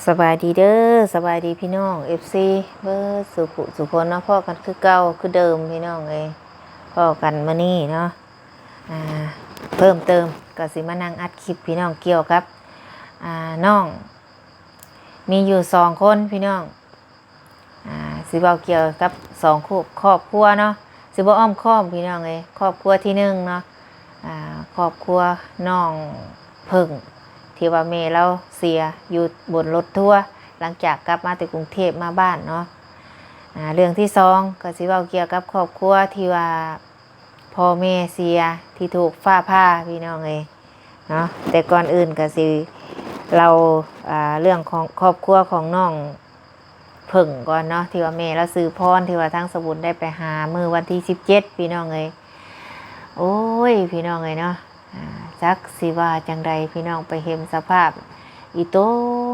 ສະບາຍດີເດີ ສະບາຍດີພີ່ນ້ອງ ເອັຟຊີ ເບິດສູ່ຜູ້ສູ່ຄົນເນາະ ພໍ້ກັນຄືເກົ່າຄືເດີມພີ່ນ້ອງເອີຍ ພໍ້ກັນມື້ນີ້ເນາະ ອ່າ ເພີ່ມເຕີມກໍຊິມານັ່ງອັດຄລິບພີ່ນ້ອງ ກ່ຽວກັບ ອ່າ ນ້ອງ ມີຢູ່ສອງຄົນພີ່ນ້ອງ ອ່າ ຊິເວົ້າກ່ຽວກັບສອງຄອບຄົວເນາະ ຊິບໍ່ອ້ອມຄ້ອມພີ່ນ້ອງເອີຍ ຄອບຄົວທີໜຶ່ງເນາະ ອ່າ ຄອບຄົວນ້ອງເຜິ້ງ ທີ່ວ່າແມ່ລາວເສຍຢູ່ບົນລົດທົວ ຫຼັງຈາກກັບມາແຕ່ກຸງເທບມາບ້ານເນາະ ອ່າ ເລື່ອງທີສອງກໍຊິເວົ້າກ່ຽວກັບຄອບຄົວທີ່ວ່າ ພໍ່ແມ່ເສຍທີ່ຖືກຟ້າຜ່າພີ່ນ້ອງເອີຍເນາະ ແຕ່ກ່ອນອື່ນກໍຊິເລົ່າ ອ່າ ເລື່ອງຂອງຄອບຄົວຂອງນ້ອງເຜິ້ງກ່ອນເນາະ ທີ່ວ່າແມ່ລາວຊື່ພອນ ທີ່ວ່າທາງສະບຸນໄດ້ໄປຫາມື້ວັນທີສິບເຈັດພີ່ນ້ອງເອີຍ ໂອ້ຍ ພີ່ນ້ອງເອີຍເນາະ ອ່າ ຈັກຊິວ່າຈັ່ງໃດພີ່ນ້ອງ ໄປເຫັນສະພາບ ອີ່ຕົ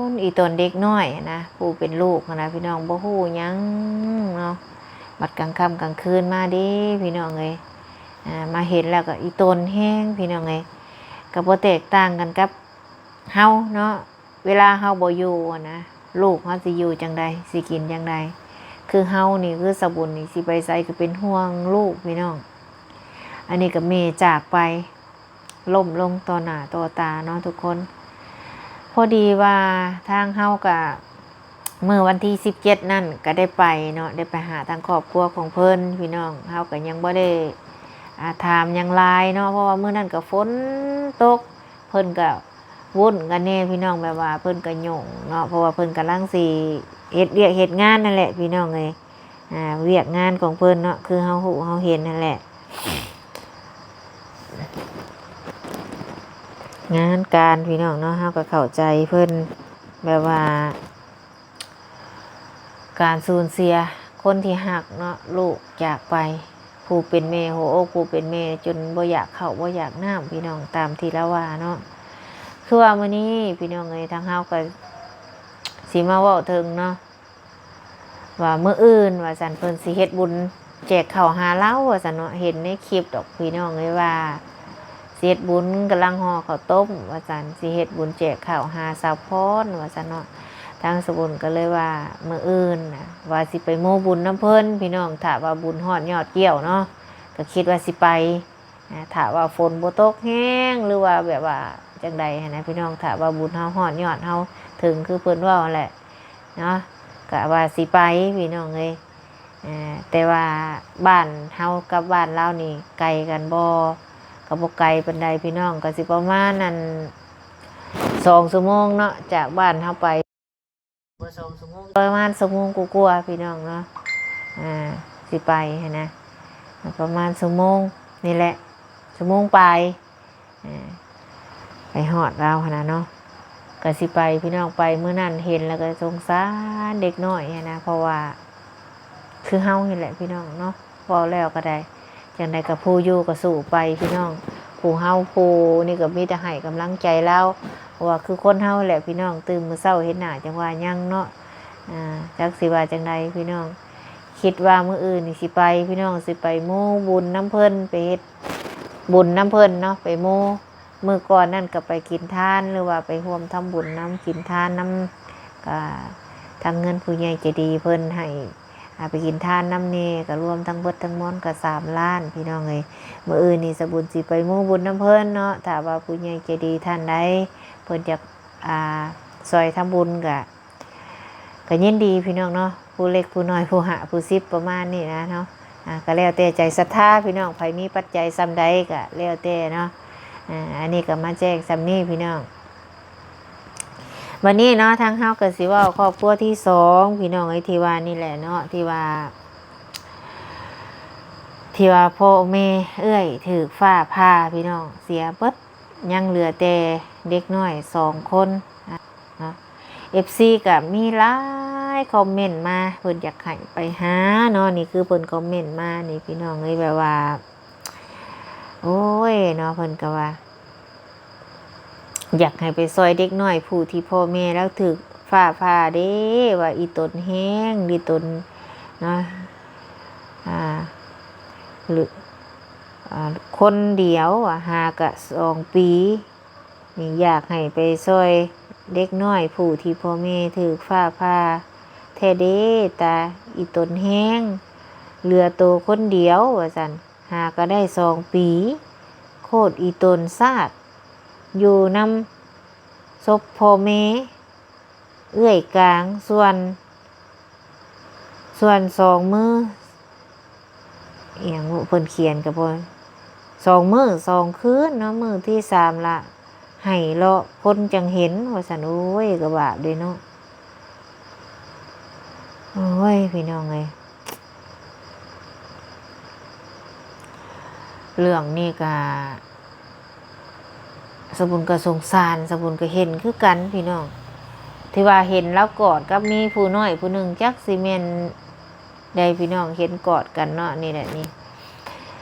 ນ ອີ່ຕົນເດັກນ້ອຍຫັ້ນນະ ຜູ້ເປັນລູກຫັ້ນນະພີ່ນ້ອງ ບໍ່ຮູ້ຫຍັງເນາະ ບັດກາງຄ່ຳກາງຄືນມາເດ້ພີ່ນ້ອງເອີຍ ອ່າ ມາເຫັນແລ້ວກໍອີ່ຕົນແຮງພີ່ນ້ອງເອີຍ ກໍບໍ່ແຕກຕ່າງກັນກັບເຮົາເນາະ ເວລາເຮົາບໍ່ຢູ່ຫັ້ນນະ ລູກເຮົາຊິຢູ່ຈັ່ງໃດ ຊິກິນຈັ່ງໃດ ຄືເຮົານີ້ ຄືສາບຸນນີ້ ຊິໄປໃສກໍເປັນຫ່ວງລູກພີ່ນ້ອງ ອັນນີ້ກໍແມ່ຈາກໄປ ລົ້ມລົງຕໍ່ໜ້າຕໍ່ຕາເນາະທຸກຄົນ ພໍດີວ່າທາງເຮົາກະ ມື້ວັນທີສິບເຈັດນັ້ນກະໄດ້ໄປເນາະ ໄດ້ໄປຫາທາງຄອບຄົວຂອງເພິ່ນພີ່ນ້ອງ ເຮົາກະຍັງບໍ່ໄດ້ ອ່າ ຖາມຫຍັງຫຼາຍເນາະ ເພາະວ່າມື້ນັ້ນກະຝົນຕົກ ເພິ່ນກະວຸ້ນກັນແດ່ພີ່ນ້ອງ ແບບວ່າເພິ່ນກະຫຍຸ້ງເນາະ ເພາະວ່າເພິ່ນກຳລັງຊິເຮັດວຽກເຮັດງານນັ້ນແຫຼະພີ່ນ້ອງເອີຍ ອ່າ ວຽກງານຂອງເພິ່ນເນາະ ຄືເຮົາຮູ້ເຮົາເຫັນຫັ້ນແຫຼະ ງານການພີ່ນ້ອງເນາະ ເຮົາກໍເຂົ້າໃຈເພິ່ນ ແບບວ່າ ການສູນເສຍຄົນທີ່ຮັກເນາະ ລູກຈາກໄປ ຜູ້ເປັນແມ່ຫົວອົກ ຜູ້ເປັນແມ່ຈົນບໍ່ຢາກເຂົ້າບໍ່ຢາກນ້ຳພີ່ນ້ອງ ຕາມທີ່ລາວວ່າເນາະ ຄືວ່າມື້ນີ້ພີ່ນ້ອງເອີຍ ທາງເຮົາກໍຊິມາເວົ້າເຖິງເນາະ ວ່າມື້ອື່ນວ່າຊັ້ນ ເພິ່ນຊິເຮັດບຸນແຈກເຂົ້າຫາລາວວ່າຊັ້ນເນາະ ເຫັນໃນຄລິບດອກພີ່ນ້ອງເອີຍວ່າ ຊິເຮັດບຸນ ກຳລັງຫໍ່ເຂົ້າຕົ້ມວ່າຊັ້ນ ຊິເຮັດບຸນແຈກເຂົ້າຫາສາວພອນວ່າຊັ້ນເນາະ ທາງສາບຸນກໍເລີຍວ່າ ມື້ອື່ນນະ ວ່າຊິໄປໂມບຸນນຳເພິ່ນພີ່ນ້ອງ ຖ້າວ່າບຸນຮອດຍອດກ້ຽວເນາະ ກໍຄິດວ່າຊິໄປ ອ່າ ຖ້າວ່າຝົນບໍ່ຕົກແຮງ ຫຼືວ່າແບບວ່າຈັ່ງໃດຫັ້ນນະພີ່ນ້ອງ ຖ້າວ່າບຸນເຮົາຮອດຍອດເຮົາເຖິງ ຄືເພິ່ນເວົ້າຫັ້ນແຫຼະເນາະ ກະວ່າຊິໄປພີ່ນ້ອງເອີຍ ເອີ ແຕ່ວ່າບ້ານເຮົາກັບບ້ານລາວນີ້ໄກກັນບໍ່ ກໍບໍ່ໄກປານໃດພີ່ນ້ອງ ກໍຊິປະມານອັນ ສອງຊົ່ວໂມງເນາະ ຈາກບ້ານເຮົາໄປ ປະມານຊົ່ວໂມງກວ່າໆ ພີ່ນ້ອງເນາະ ອ່າ ຊິໄປຫັ້ນນະ ປະມານຊົ່ວໂມງນີ້ແຫຼະ ຊົ່ວໂມງປາຍ ອ່າ ໄປຮອດລາວຫັ້ນນະເນາະ ກໍຊິໄປພີ່ນ້ອງ ໄປມື້ນັ້ນເຫັນແລ້ວກໍສົງສານເດັກນ້ອຍຫັ້ນນະ ເພາະວ່າ ຄືເຮົານີ້ແຫຼະພີ່ນ້ອງເນາະ ເວົ້າແລ້ວກໍໄດ້ ຈັ່ງໃດກໍຜູ້ຢູ່ກໍສູ້ໄປພີ່ນ້ອງ ຜູ້ເຮົາຜູ້ນີ້ກໍມີແຕ່ໃຫ້ກຳລັງໃຈລາວ ເພາະວ່າຄືຄົນເຮົາແຫຼະພີ່ນ້ອງ ຕື່ນມື້ເຊົ້າເຫັນໜ້າຈັ່ງວ່າຍັງເນາະ ອ່າ ຈັກຊິວ່າຈັ່ງໃດພີ່ນ້ອງ ຄິດວ່າມື້ອື່ນນີ້ຊິໄປພີ່ນ້ອງ ຊິໄປໂມບຸນນຳເພິ່ນ ໄປເຮັດບຸນນຳເພິ່ນເນາະ ໄປໂມ ມື້ກ່ອນນັ້ນກໍໄປກິນທານ ຫຼືວ່າໄປຮ່ວມທຳບຸນນຳ ກິນທານນຳ ກໍທາງເງິນຜູ້ໃຫຍ່ໃຈດີເພິ່ນໃຫ້ ອ່າ ໄປກິນທານນຳແດ່ ກໍລວມທັງເບິດທັງມວນກໍສາມລ້ານ ພີ່ນ້ອງເອີຍ ມື້ອື່ນນີ້ສາບຸນຊິໄປໂມບຸນນຳເພິ່ນເນາະ ຖ້າວ່າຜູ້ໃຫຍ່ໃຈດີທ່ານໃດ ເພິ່ນຢາກ ອ່າ ຊ່ອຍທຳບຸນກໍ ກໍຍິນດີພີ່ນ້ອງເນາະ ຜູ້ເລັກຜູ້ນ້ອຍ ຜູ້ຫ້າຜູ້ສິບ ປະມານນີ້ນະເນາະ ອ່າ ກໍແລ້ວແຕ່ໃຈສັດທາພີ່ນ້ອງ ໃຜມີປັດໄຈສ່ຳໃດກໍແລ້ວແຕ່ເນາະ ອ່າ ອັນນີ້ກໍມາແຈ້ງສ່ຳນີ້ພີ່ນ້ອງ ບັດນີ້ເນາະ ທາງເຮົາກໍຊິເວົ້າຄອບຄົວທີສອງ ພີ່ນ້ອງເອີຍ ທີ່ວ່ານີ້ແຫຼະເນາະ ທີ່ວ່າ ທີ່ວ່າພໍ່ແມ່ເອື້ອຍຖືກຟ້າຜ່າ ພີ່ນ້ອງ ເສຍເບິດ ຍັງເຫຼືອແຕ່ເດັກນ້ອຍສອງຄົນເນາະ ເອັຟຊີກໍມີຫຼາຍຄອມເມັນມາ ເພິ່ນຢາກໃຫ້ໄປຫາເນາະ ນີ້ຄືເພິ່ນຄອມເມັນມານີ້ ພີ່ນ້ອງເອີຍ ແບບວ່າ ໂອ້ຍເນາະ ເພິ່ນກໍວ່າ ຢາກໃຫ້ໄປຊ່ອຍເດັກນ້ອຍຜູ້ທີ່ພໍ່ແມ່ລາວຖືກຟ້າຜ່າເດ້ ວ່າອີ່ຕົນແຮງ ອີ່ຕົນເນາະ ອ່າ ຫຼື ອ່າ ຄົນດຽວ ອ່າ ຫາກະສອງປີ ນີ້ ຢາກໃຫ້ໄປຊ່ອຍ ເດັກນ້ອຍຜູ້ທີ່ພໍ່ແມ່ຖືກຟ້າຜ່າແທ້ເດ້ ຕາອີຕົນແຮງ ເຫຼືອໂຕຄົນດຽວວ່າຊັ້ນ ຫາກໍໄດ້ສອງປີ ໂຄດອີຕົນຊາດ ຢູ່ນຳສົບພໍ່ແມ່ ເອື້ອຍກາງ ສ່ວນ ສ່ວນສອງມື້ ອີຫຍັງບຸ ເພິ່ນຂຽນກໍບໍ່ ສອງມື້ສອງຄືນເນາະ ມື້ທີສາມລະໃຫ້ເລາະຄົນຈັ່ງເຫັນວ່າຊັ້ນ. ໂອ້ຍ ກໍບາບເດ້ເນາະ ໂອ້ຍ ພີ່ນ້ອງເອີຍ ເລື່ອງນີ້ກໍ ສະບຸນກໍສົງສານ ສະບຸນກໍເຫັນຄືກັນພີ່ນ້ອງ ທີ່ວ່າເຫັນລາວກອດກັບມີຜູ້ນ້ອຍຜູ້ໜຶ່ງ ຈັກຊິແມ່ນໃດພີ່ນ້ອງ ເຫັນກອດກັນເນາະ ນີ້ແຫຼະນີ້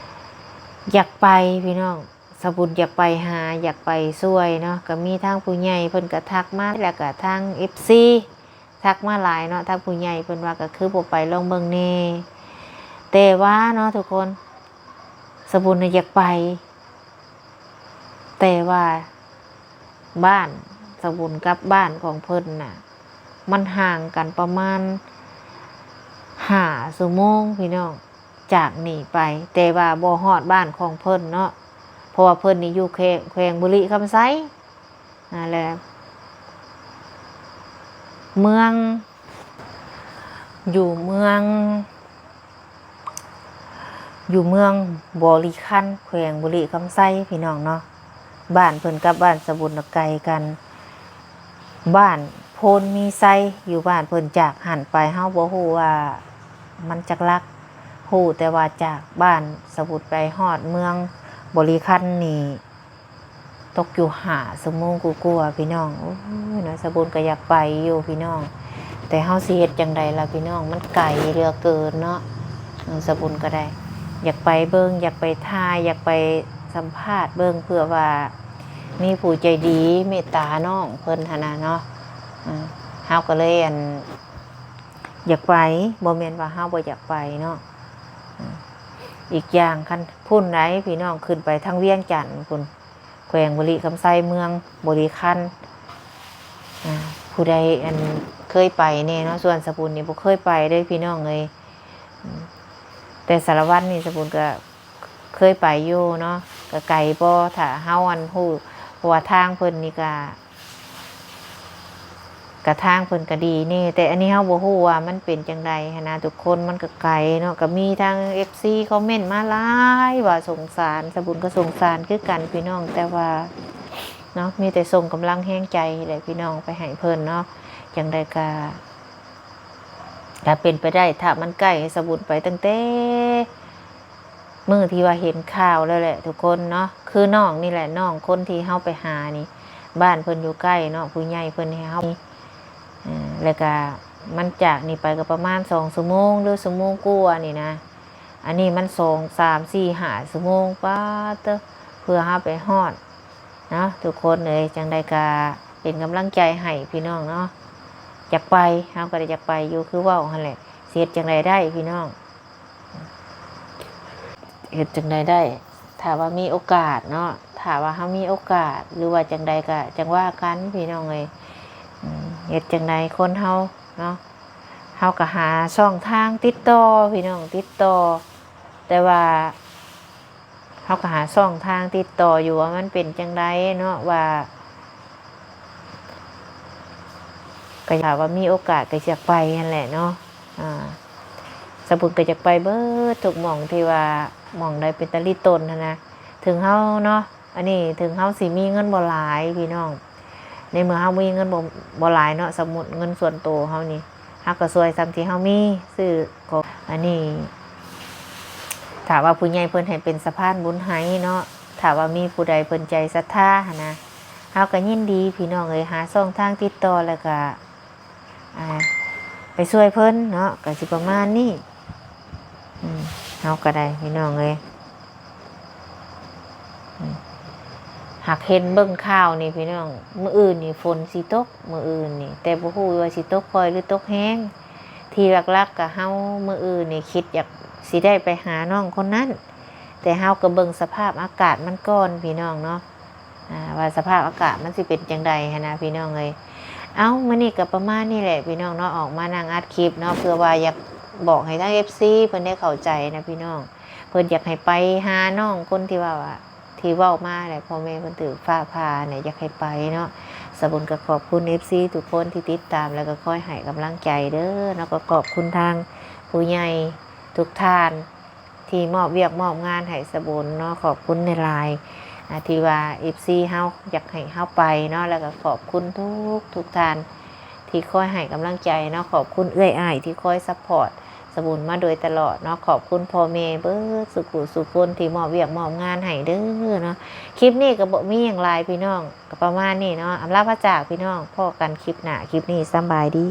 ຢາກໄປພີ່ນ້ອງ ສະບຸນຢາກໄປຫາ ຢາກໄປຊ່ວຍເນາະ ກໍມີທາງຜູ້ໃຫຍ່ເພິ່ນກໍທັກມາ ແລ້ວກໍທາງເອັຟຊີ ທັກມາຫຼາຍເນາະ ທາງຜູ້ໃຫຍ່ເພິ່ນວ່າ ກໍຄືບໍ່ໄປລອງເບິ່ງແດ່ ແຕ່ວ່າເນາະທຸກຄົນ ສະບຸນນະຢາກໄປ ແຕ່ວ່າບ້ານສະບຸນກັບບ້ານຂອງເພິ່ນນະ ມັນຫ່າງກັນປະມານຫ້າຊົ່ວໂມງພີ່ນ້ອງ ຈາກນີ້ໄປ ແຕ່ວ່າບໍ່ຮອດບ້ານຂອງເພິ່ນເນາະ ເພາະວ່າເພິ່ນນີ້ຢູ່ແຂວງ ແຂວງບໍລິຄຳໄຊ ນັ້ນແຫຼະ ເມືອງ ຢູ່ເມືອງ ຢູ່ເມືອງບໍລິຄັນ ແຂວງບໍລິຄຳໄຊ ພີ່ນ້ອງເນາະ ບ້ານເພິ່ນກັບບ້ານສະບຸນນະໄກກັນ ບ້ານໂພນມີໄຊ ຢູ່ບ້ານເພິ່ນ ຈາກຫັ້ນໄປເຮົາບໍ່ຮູ້ວ່າມັນຈັກຫຼັກ ຮູ້ແຕ່ວ່າຈາກບ້ານສະບຸນໄປຮອດເມືອງບໍລິຄັນນີ້ ຕົກຢູ່ຫ້າຊົ່ວໂມງກວ່າໆ ພີ່ນ້ອງ ໂອ້ຍເນາະ ສະບຸນກໍຢາກໄປຢູ່ພີ່ນ້ອງ ແຕ່ເຮົາຊິເຮັດຈັ່ງໃດລະພີ່ນ້ອງ ມັນໄກເຫຼືອເກີນເນາະ ເອີ ສະບຸນກໍໄດ້ ຢາກໄປເບິ່ງ ຢາກໄປຖ່າຍ ຢາກໄປສຳພາດເບິ່ງ ເພື່ອວ່າມີຜູ້ໃຈດີເມດຕານ້ອງເພິ່ນຫັ້ນນະເນາະ ເຮົາກໍເລີຍ ອັນ ຢາກໄປ ບໍ່ແມ່ນວ່າເຮົາບໍ່ຢາກໄປເນາະ ອີກຢ່າງຄັນພຸ້ນໃດ໋ ພີ່ນ້ອງ ຂຶ້ນໄປທາງວຽງຈັນພຸ້ນ ແຂວງບໍລິຄຳໄຊ ເມືອງບໍລິຄັນ ອາ ຜູ້ໃດ ອັນ ເຄີຍໄປແດ່ເນາະ ສ່ວນສະບຸນນີ້ບໍ່ເຄີຍໄປເດີ້ພີ່ນ້ອງເອີຍ ແຕ່ສາລະວັນນີ້ສະບຸນກໍເຄີຍໄປຢູ່ເນາະ ກໍໄກບໍ່ ຖ້າເຮົາ ອັນ ຮູ້ ເພາະວ່າທາງເພິ່ນນີ້ກໍ ກະທາງເພິ່ນກະດີແດ່ ແຕ່ອັນນີ້ເຮົາບໍ່ຮູ້ວ່າມັນເປັນຈັ່ງໃດຫັ້ນນະທຸກຄົນ ມັນກະໄກເນາະ ກະມີທາງເອັຟຊີຄອມເມັນມາຫຼາຍວ່າສົງສານ ສະບຸນກໍສົງສານຄືກັນພີ່ນ້ອງ ແຕ່ວ່າເນາະ ມີແຕ່ສົ່ງກຳລັງແຮງໃຈແຫຼະພີ່ນ້ອງ ໄປໃຫ້ເພິ່ນເນາະ ຈັ່ງໃດກະ ຖ້າເປັນໄປໄດ້ ຖ້າມັນໃກ້ ສະບຸນໄປຕັ້ງແຕ່ ມື້ທີ່ວ່າເຫັນຂ່າວແລ້ວແຫຼະທຸກຄົນເນາະ ຄືນ້ອງນີ້ແຫຼະ ນ້ອງຄົນທີ່ເຮົາໄປຫານີ້ ບ້ານເພິ່ນຢູ່ໃກ້ເນາະ ຜູ້ໃຫຍ່ເພິ່ນໃຫ້ເຮົາ ເອີ ແລ້ວກະມັນຈາກນີ້ໄປກໍປະມານສອງຊົ່ວໂມງ ຫຼື ຊົ່ວໂມງກວ່ານີ້ນະ ອັນນີ້ມັນສອງ ສາມ ສີ່ ຫ້າຊົ່ວໂມງ ປາດເຕີ ເພື່ອເຮົາໄປຮອດເນາະ ທຸກຄົນເອີຍ ຈັ່ງໃດກະເປັນກຳລັງໃຈໃຫ້ພີ່ນ້ອງເນາະ ຢາກໄປ ເຮົາກໍໄດ້ຢາກໄປຢູ່ ຄືເວົ້າຫັ້ນແຫຼະ ຊິເຮັດຈັ່ງໃດໄດ້ພີ່ນ້ອງ ເຮັດຈັ່ງໃດໄດ້ ຖ້າວ່າມີໂອກາດເນາະ ຖ້າວ່າເຮົາມີໂອກາດ ຫຼືວ່າຈັ່ງໃດກະຈັ່ງວ່າກັນພີ່ນ້ອງເອີຍ ເຮັດຈັ່ງໃດຄົນເຮົາເນາະ ເຮົາກະຫາຊ່ອງທາງຕິດຕໍ່ພີ່ນ້ອງ ຕິດຕໍ່ ແຕ່ວ່າເຮົາກະຫາຊ່ອງທາງຕິດຕໍ່ຢູ່ວ່າມັນເປັນຈັ່ງໃດເນາະ ວ່າ ກະຖ້າວ່າມີໂອກາດກະຊິຢາກໄປຫັ້ນແຫຼະເນາະ ອາ ສະບຸນກໍຢາກໄປເບິດທຸກໝ່ອງທີ່ວ່າ ໝ່ອງໃດເປັນຕາລີ້ຕົນຫັ້ນນະ ເຖິງເຮົາເນາະ ອັນນີ້ເຖິງເຮົາຊິມີເງິນບໍ່ຫຼາຍພີ່ນ້ອງ ໃນເມື່ອເຮົາມີເງິນບໍ່ ບໍ່ຫຼາຍເນາະ ສົມມຸດເງິນສ່ວນໂຕເຮົານີ້ ເຮົາກໍຊ່ວຍສ່ຳທີ່ເຮົາມີ ຊື້ຂອງ ອັນນີ້ ຖ້າວ່າຜູ້ໃຫຍ່ເພິ່ນໃຫ້ເປັນສະພານບຸນໃຫ້ເນາະ ຖ້າວ່າມີຜູ້ໃດເພິ່ນໃຈສັດທາຫັ້ນນະ ເຮົາກໍຍິນດີພີ່ນ້ອງເອີຍ ຫາຊ່ອງທາງຕິດຕໍ່ ແລ້ວກໍ ອ່າ ໄປຊ່ວຍເພິ່ນເນາະ ກໍຊິປະມານນີ້ ອືມ ເຮົາກໍໄດ້ພີ່ນ້ອງເອີຍ ອືມ ຫາກເຫັນເບິ່ງຂ່າວນີ້ພີ່ນ້ອງ ມື້ອື່ນນີ້ຝົນຊິຕົກ ມື້ອື່ນນີ້ ແຕ່ບໍ່ຮູ້ວ່າຊິຕົກຄ່ອຍ ຫຼື ຕົກແຮງ ທີ່ຫຼັກໆກໍເຮົາ ມື້ອື່ນນີ້ຄິດຢາກຊິໄດ້ໄປຫານ້ອງຄົນນັ້ນ ແຕ່ເຮົາກໍເບິ່ງສະພາບອາກາດມັນກ່ອນພີ່ນ້ອງເນາະ ອ່າ ວ່າສະພາບອາກາດມັນຊິເປັນຈັ່ງໃດຫັ້ນນະພີ່ນ້ອງເອີຍ. ເອົ້າ ມື້ນີ້ກໍປະມານນີ້ແຫຼະພີ່ນ້ອງເນາະ, ອອກມານັ່ງອັດຄລິບເນາະ ເພື່ອວ່າຢາກບອກໃຫ້ທາງເອັຟຊີເພິ່ນໄດ້ເຂົ້າໃຈນະພີ່ນ້ອງ, ເພິ່ນຢາກໃຫ້ໄປຫານ້ອງຄົນທີ່ວ່າ ທີ່ເວົ້າມາແຫຼະ ພໍ່ແມ່ເພິ່ນຖືກຟ້າຜ່ານະ ຢາກໃຫ້ໄປເນາະ. ສະບຸນກໍຂອບຄຸນເອັຟຊີທຸກຄົນທີ່ຕິດຕາມ ແລ້ວກໍຄອຍໃຫ້ກຳລັງໃຈເດີເນາະ, ກໍຂອບຄຸນທາງຜູ້ໃຫຍ່ທຸກທ່ານ ທີ່ມອບວຽກມອບງານໃຫ້ສະບຸນເນາະ, ຂອບຄຸນຫຼາຍໆ ອ່າ ທີ່ວ່າເອັຟຊີເຮົາຢາກໃຫ້ເຮົາໄປເນາະ, ແລ້ວກໍຂອບຄຸນທຸກໆທ່ານທີ່ຄອຍໃຫ້ກຳລັງໃຈເນາະ, ຂອບຄຸນເອື້ອຍອ້າຍທີ່ຄອຍຊັບພອດສະບຸນມາໂດຍຕະຫຼອດເນາະ, ຂອບຄຸນພໍ່ແມ່ເບິດສູ່ຜູ້ສູ່ຄົນທີ່ມອບວຽກມອບງານໃຫ້ເດີເນາະ. ຄລິບນີ້ກໍບໍ່ມີຫຍັງຫຼາຍພີ່ນ້ອງ, ກໍປະມານນີ້ເນາະ, ອຳລາພາຈາກພີ່ນ້ອງ, ພໍ້ກັນຄລິບໜ້າ, ຄລິບນີ້ສຳບາຍດີ.